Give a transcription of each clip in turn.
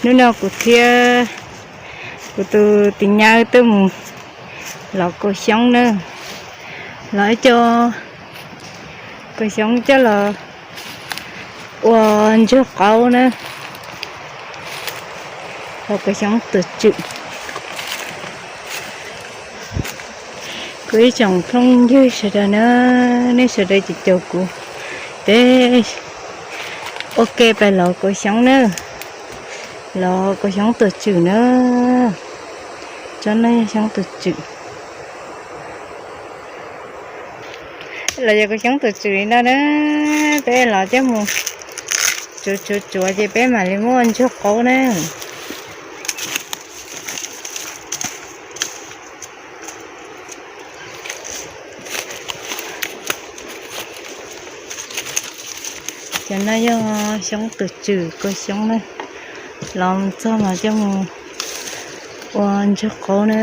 Hnub no kuv thiab kuv tus tis nyab tuaj mus lov kaus xyoob na, lov ib co kaus xyoob coj los ua ntsuag qaub na, los kaus xyoob tuam tswm. Kuv ib tsoom phooj ywg sawv daws na, nej sawv daws caum caum kuv peb ua ke pais lov kaus xyoob na, lov kaus xyoob tuam tswm na, tsob no yog xyoob tuam tswm. Los yog kaus xyoob tuam tswm li no na, peb los coj mus tsuav tsuav tsuav ces peb mam li muab ua ntsuag qaub na. Cov no yog xyoob tuam tswm, kaus xyoob na, los txog mas coj mus ua ntsuag qaub na.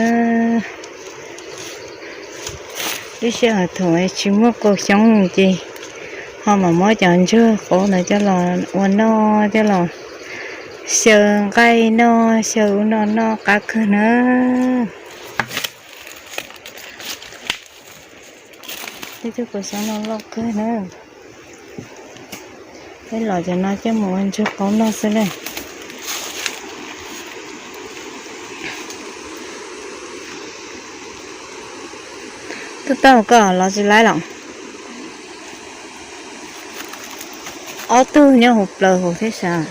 Lub sij hawm thaum tsis muaj kaus xyoob ces ho mam muab cov ntsuag qaub ntawd coj los ua noj, coj los xyaw nqaij noj, xyaw ub no noj qab kawg na. Tej tug kaus xyoob no loj kawg na. Peb lov cov no coj mus ua ntsuag qaub noj xwb na. Tuaj tau koj los tsis laib los? Ob tug nyob hauv plaws hauv thiab sav.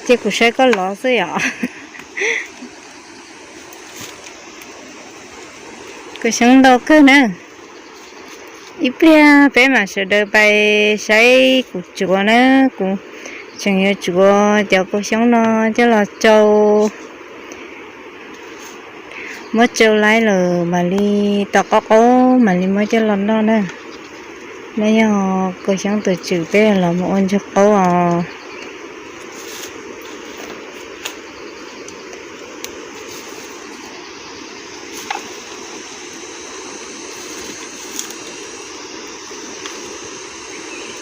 Ces kuv saib koj lov xwb yom. Kaus xyoob ntau kawg na. Ib pliag peb mam sawv daws pais saib kuv tsuav na, kuv tseem yuav tsuav cov kaus xyoob no coj los tsau. Muab tsau laib lawm mam li tau qaub qaub mam li muab coj los noj na. No yog kaus xyoob tuam tswm peb los mus ua ntsuag qaub os.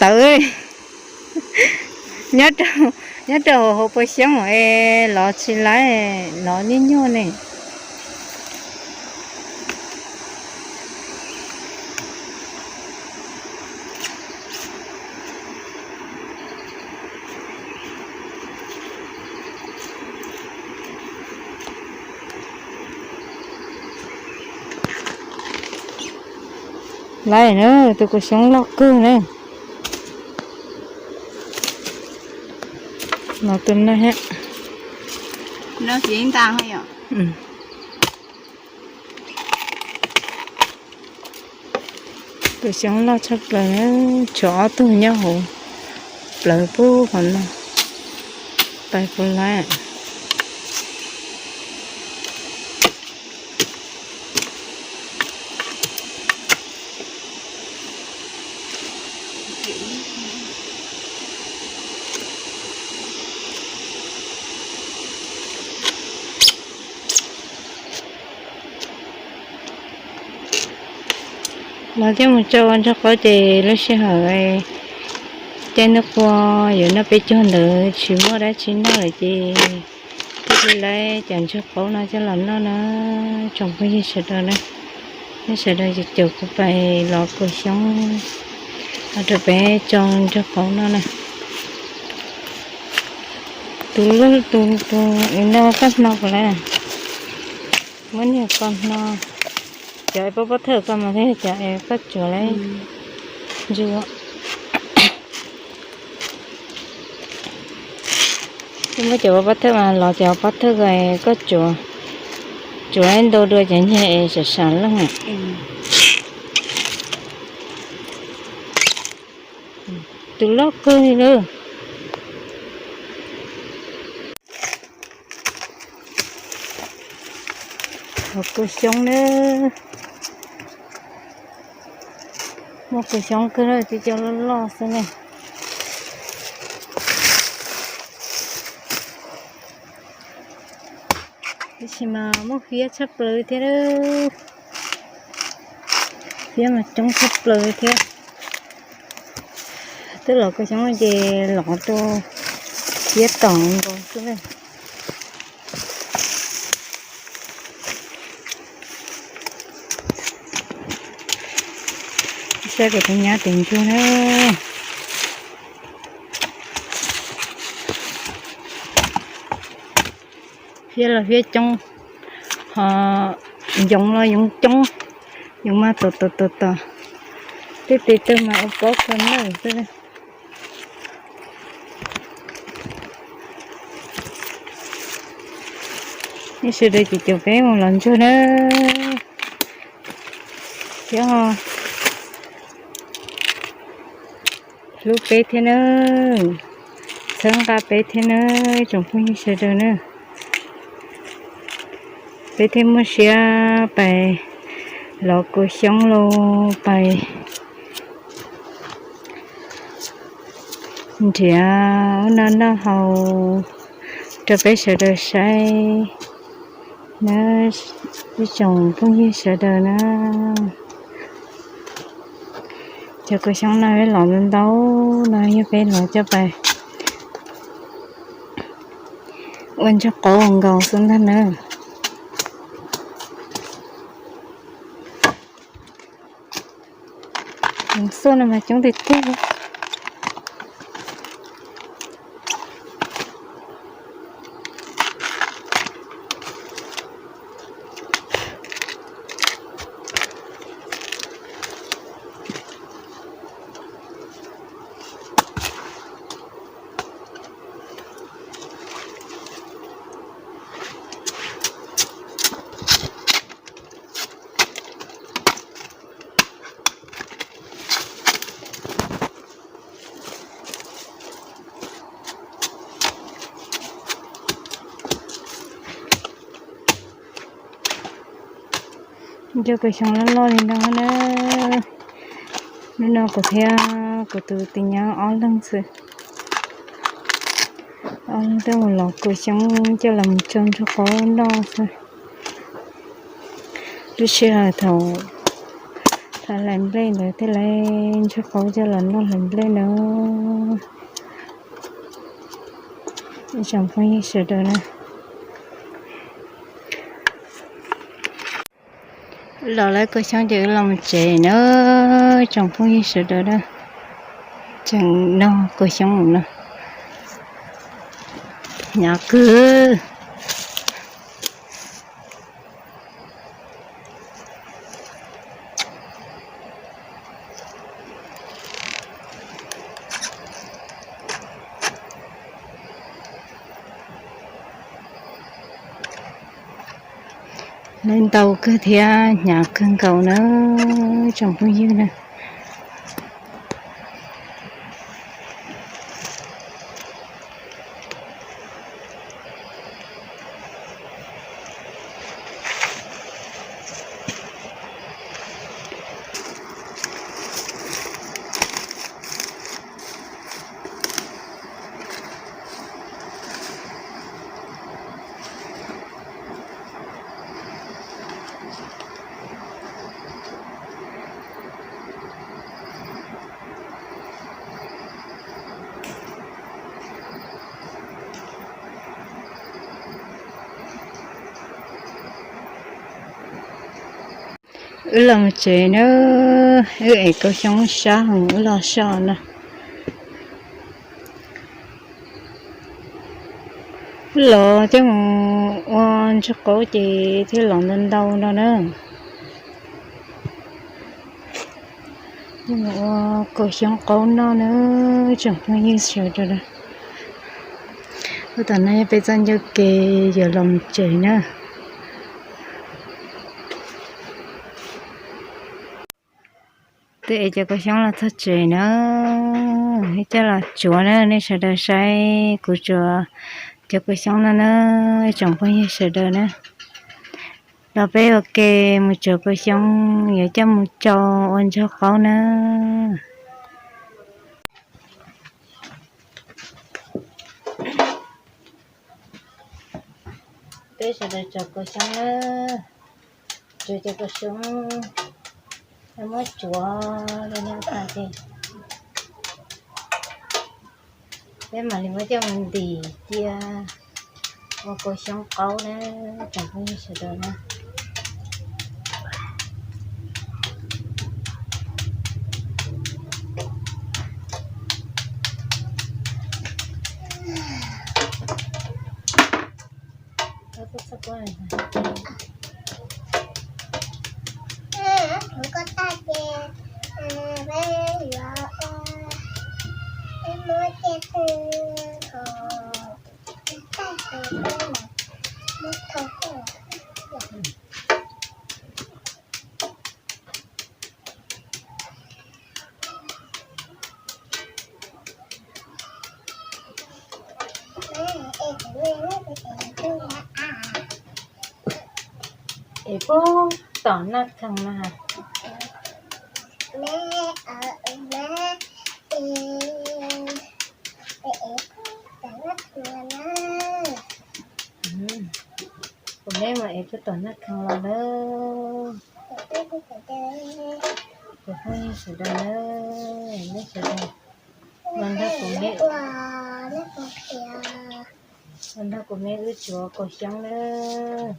Tawv, nyob rau hauv paus xyoob es lov tsis laib, lov nyuaj nyuaj ne. Laib na, tus kaus xyoob loj kawg na. Los tus no thiab. Tus xyoob loj tshaj plaws, tshuav ob tug nyob hauv plawv pub qhov no, pais puas laib. Los coj mus tsau ua ntsuag qaub ces lub sij hawm caij ntuj qua yuav noj peb caug ntawd tsis muaj dab tsi noj lawm ces thiaj li laib cov ntsuag qaub no coj los noj na. Tsoom phooj ywg sawv daws na, nej sawv daws caum kuv pais lov kaus xyoob los rau peb tsau ntsuag qaub noj na. Tus lub tus tus no koj hno puas laib? Muab niag ko hno. Cov pob pob thawj ko mas thiaj cov koj tsuav laib ntsuag. Muab cov pob pob thawj mas los cov pob thawj ko koj tsuav, tsuav laib ntau dua cov nyiag es sam sam leej. Tus loj kawg li lawm. Lov kaus xyoob na. Muaj kaus xyoob kawg na, tib co loj loj xwb ne. Tab sis mas muaj fiab tshaj plaws thiab. Fiab mas coob tshaj plaws thiab. Twb los kua xyoob ces los rau thiab tom nkaus xwb na. Saib kuv tus nyab tus ntsuag na. Hiab los hiab coob, ho yoov los yoov coob, yoov mas tom tom tom tom, twb tis tug mas ua pob kawg nawb xwb. Nej sawv daws ces caum peb mus los ntsuag na. Thiab ho hlub peb thiab na, txhawb nqa peb thiab na, tsoom phooj ywg sawv daws na. Peb thiaj muaj siab pais lov kua xyoob los pais nrhiav ub no noj haus rau peb sawv daws saib na, ib tsoom phooj ywg sawv daws na. Cov kua xyoob no peb lov ntau ntau no yog peb lov coj pais ua ntsuag qaub nkaus xwb ntag na. Xuaj no mas coob tiag tiag li. Ntsuag kua xyoob loj loj li no na. Hnub no kuv thiab kuv tus tij nyab ob leeg xwb, ob leeg tuaj mus lov kua xyoob coj los tso ntsuag qaub noj xwb. Lub sij hawm thaum hlais nplej ntawd thiaj li ntsuag qaub coj los noj hlais nplej na. Ib tsoom phooj ywg sawv daws na, los lawv kua xyoob ces wb los mus tsev na, tsoom phooj ywg sawv daws na. Tseem noj kua xyoob no, hnyav kawg. Lawv ntau kawg thiab hnyav kawg nkaus na, tsoom phooj ywg na. Wb los mus tsev na, wb ev kua xyoob sab heev wb los so no. Los coj mus ua ntsuag qaub ces thiaj los ntau ntau no na. Coj mus ua kua xyoob qaub noj na, tsoom phooj ywg sawv daws. Lub tom no yog peb txoj ncauj ke yuav los mus tsev na. Twb ev cov kua xyoob los txog tsev na, coj los tsuav na, nej sawv daws saib kuv tsuav cov kua xyoob no na, tsoom phooj ywg sawv daws na. Los peb ua ke mus tsuav kua xyoob yuav coj mus tsau ua ntsuag qaub na. Peb sawv daws tsuav kua xyoob na, tsuav cov kua xyoob, muab tsuav li no tas ces Peb mam li muab coj mus ntim cia ua kaus xyoob qaub na, tsoom phooj ywg sawv daws na. Kuv ko tag ces peb yuav, peb muab tej tug kom tag ces peb muab thau. Es puag tom Naj Khees no has. Kuv meb mus ev puag tom Naj Khees los lawm. Cov phooj ywg sawv daws na, nej sawv daws los nrog kuv meb, los nrog kuv meb wb tsuav kaus xyoob nawb.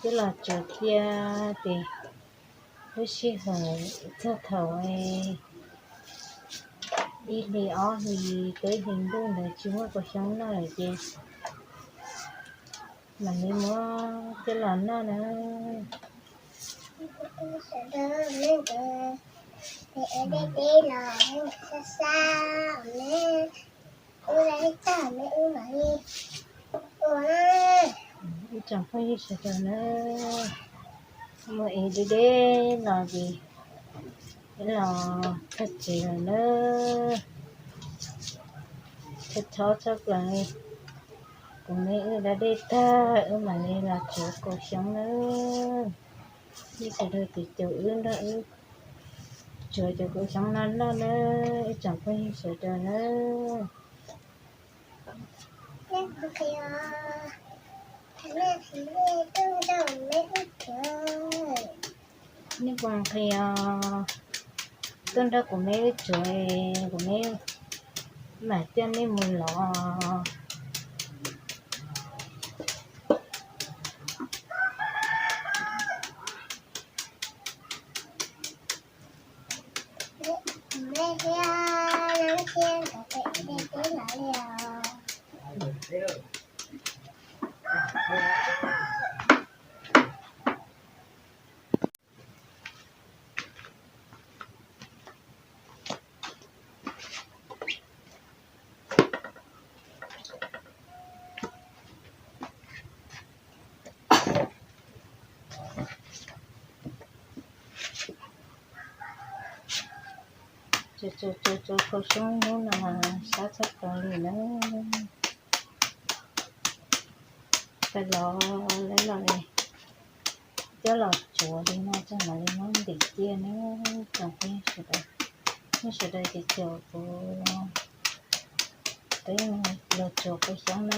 Twb los tsuav cia ces lub sij hawm txog thaum ib hlis ob hlis peb hlis ntuj ntawd tsis muaj kaus xyoob noj lawm ces mam li muab coj los noj na. Sawv daws, nej nkawd, nej deb deb los nej nkawd xab xab, nej wb la ib tag nej wb mam li ua na. Ib tsoom phooj ywg sawv daws na, mus ev deb deb los ces wb los txog tsev lawm na. Txhob txhob txhob plaws li, kuv meb wb da dej tag wb mam li los tsuav kaus xyoob na. Nej sawv daws tiv caum wb nrog wb tsuav cov kaus xyoob no noj na, ib tsoom phooj ywg sawv daws na. Nej puas nqhis os? Tuaj nrog kuv meb wb tsuav, kuv meb mam coj nej mus lov. Tsuav tsuav tsuav kaus xyoob hnub no sab tshaj plaws li na. Peb los, peb los coj los tsuav li no tso mam li muab ntim cia na, tsoom phooj ywg sawv daws, nej sawv daws tiv caum kuv, peb los tsuav kaus xyoob na.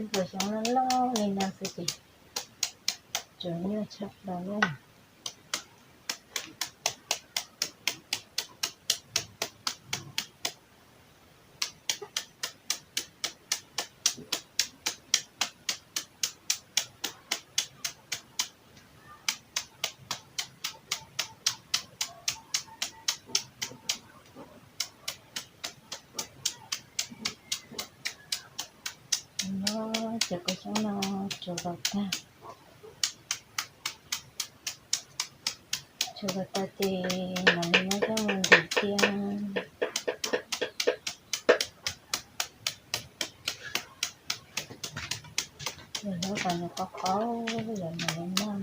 Tus kaus xyoob loj loj li no xwb ces tsuav nyuaj tshaj plaws li. Tag, tshuav kom tag ces mam li muab coj mus ntim cia. Yog hnub qos nws qos qos, yog mam li muab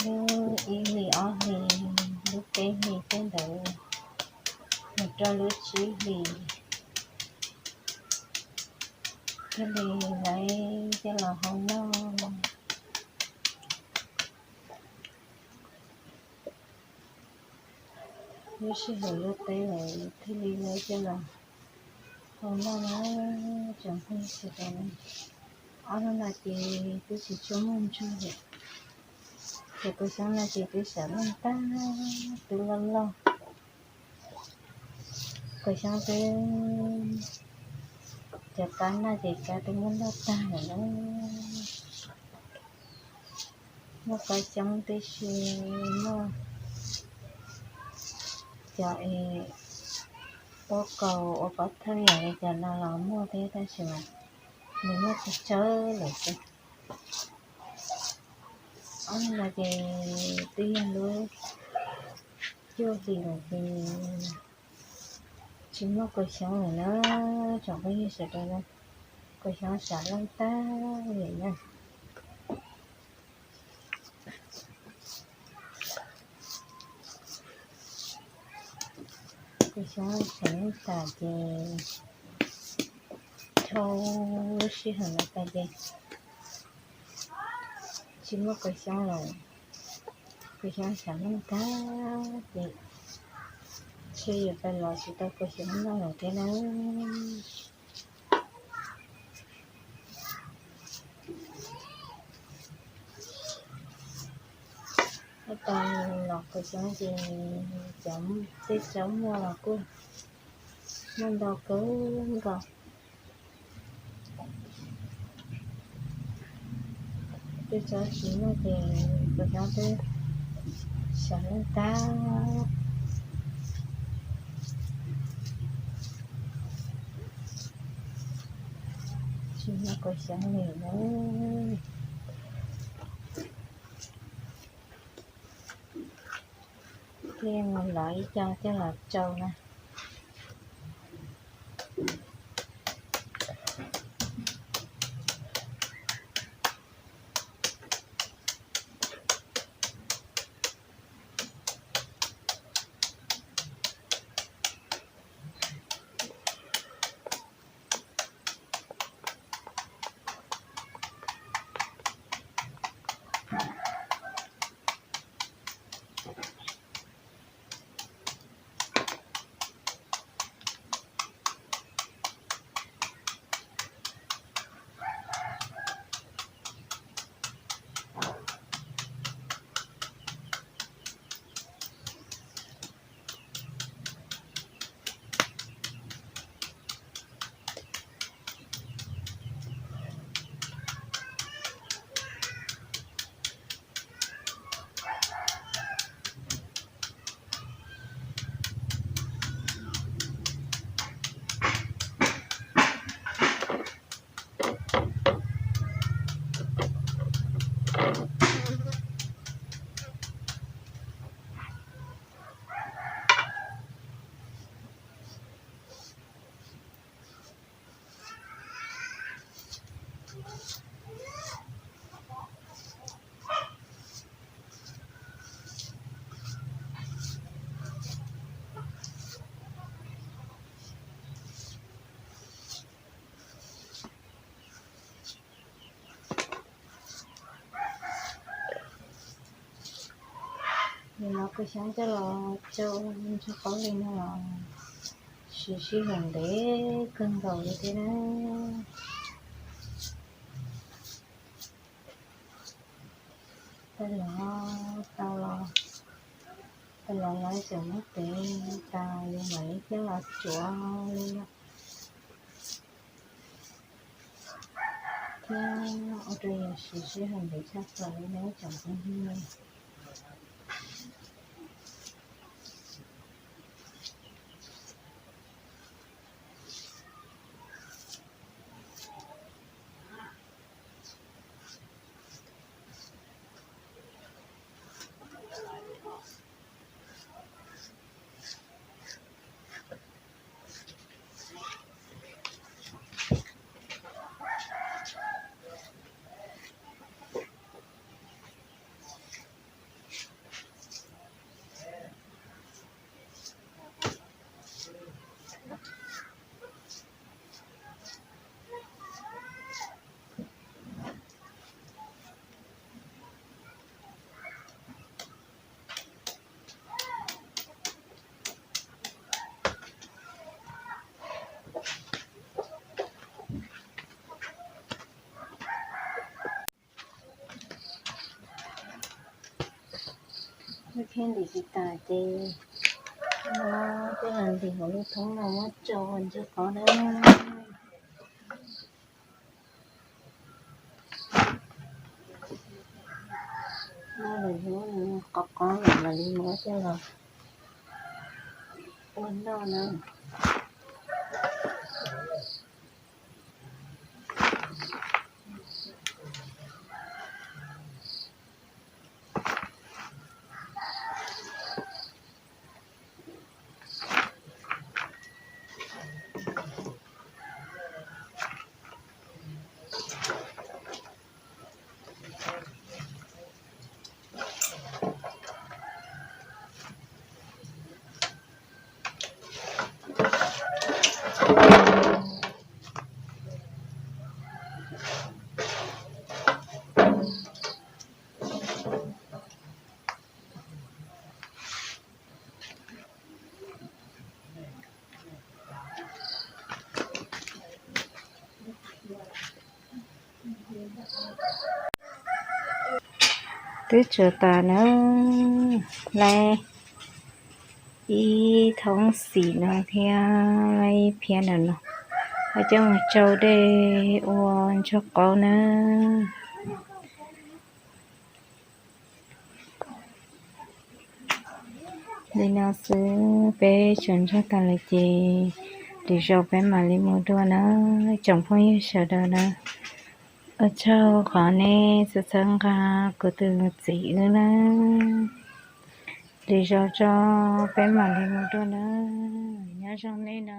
no, lub ib hlis ob hlis, lub peb hlis tej ntawd, mus rau lub tsib hlis thiaj li lawv coj los hau noj. Lub sij hawm luaj teb lawm thiaj li lawv coj los hau noj na tsoom phooj ywg sawv daws. Ob hnub no ces twb tsis tshua muaj ntsuag lawm, ces kuv xyoob no ces twb sam leej tag, twb loj loj. Kuv xyoob twb, cov kab noj ces kab twb muab noj tag lawm na. Muaj kuv xyoob tib si, muaj cov es pob kaus ua pob thawj yam li cov no los muaj thiab tab sis mas nws muaj tsawg tsawg lawm xwb. Ob no ces twb yog lub cuaj hlis lawm ces tsis muaj kuv xyoob lawm na tsoom phooj ywg sawv daws na. Kuv xyoob sam leej tag lawm na. Kuv xyoob sam leej tas ces dhau lub sij hawm no tas ces tsis muaj kuv xyoob lawm. Kuv xyoob sam leej tag ces ntshe yuav pais los tsis tau kuv xyoob noj lawm thiab na. Tab tom los kuv xyoob ces cov, tej tsob muaj los kuj muaj ntau kawg nkaus. Tej tsob tsis muaj ces kuv xyoob twb sam leej tag, tsis muaj kuv xyoob li na. Thiaj mus lov ib co coj los tsau na. Nim no kuv xyoob coj los tsau ntsuag qaub li no los siv sij hawm ntev kawg nkaus li thiab na. Tau los, tau los, tau los lawv tseem muab tev tas yus mam li coj los tsuav li no thiab ua rau yus siv sij hawm ntev tshaj plaws li na tsoom phooj ywg. Thiab ntim tsis tas ces muab tej los ntim hauv lub thoob no muab tso ntsuag qov na. Muab lwm hnub qov qov lawm mam li muab coj los ua noj na. Twb tsuas tas na, lawm ib thoob xim no thiab ib phiab ntawm no, coj mus tsau dej ua ntsuag qov na. Li no xwb peb tsuas ntsuag tas lawm ces lwm zaus peb mam li mus dua na. Tsoom phooj ywg sawv daws na, ua tsaug qhov nej txhawb nqa kuv tus txiv wb na. Lwm zaus tso peb mam li mus dua na. Nyob zoo nej na.